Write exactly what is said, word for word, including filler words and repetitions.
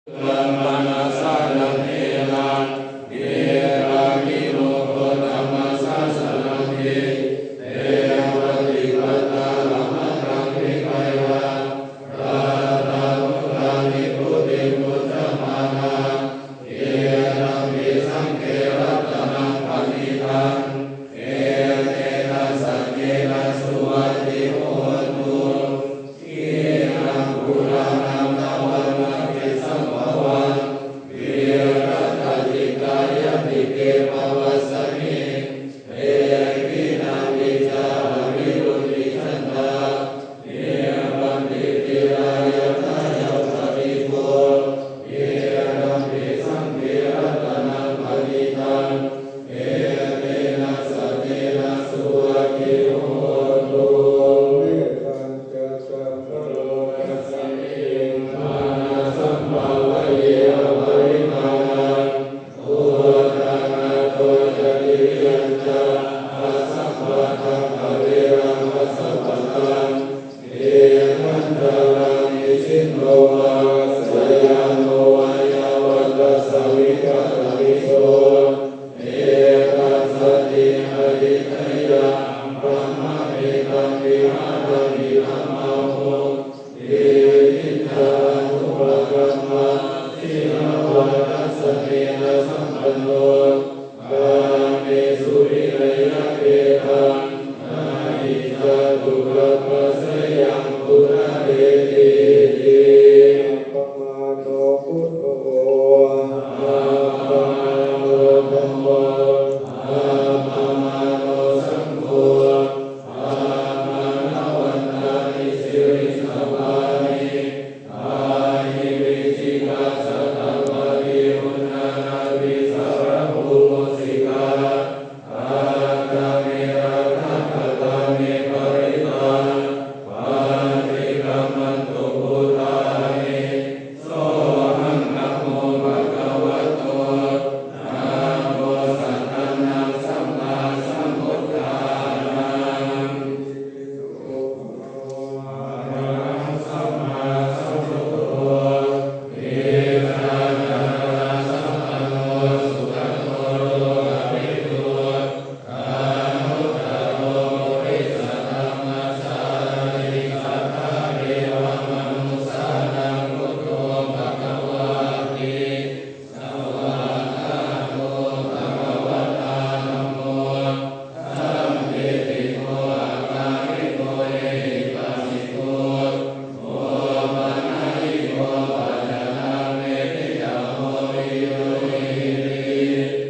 Brāhmaṇassāsanena, nikkāmino gotamassāsanamhi, te pattipattā amataṃ vigayha, tatra mudhā nibbutiṃ bhuñjamānā, idampi saṅghe ratanaṃ paṇītaṃ, etena saccena suvatthi hotu. Khīṇaṃ purāṇaṃ navaṃ natthi sambhavaṃ, virattacittāyatike bhavasmiṃ, te khīṇabījā aviruḷhichandā, nibbanti dhīrā yathāyampadīpo, idampi saṅghe ratanaṃ paṇītaṃ, etena saccena suvatthi hotu. Mettañca sabbalokasmiṃ mānasambhāvaye aparimāṇaṃ, uddhaṃ adho ca tiriyañca asambādhaṃ averaṃ asapattaṃ. Tiṭṭhañcaraṃ nisinno vā sayāno vā yāvatassa vigatamiddho, etaṃ satiṃ adhiṭṭheyya brahmametaṃ vihāraṃ idhamāhu. Diṭṭhiñca anupagamma sīlavā dassanena sampanno, kāmesu vineyya gedhaṃ, na hi jātu gabbhaseyyaṃ punaretīti. Appamādo buddho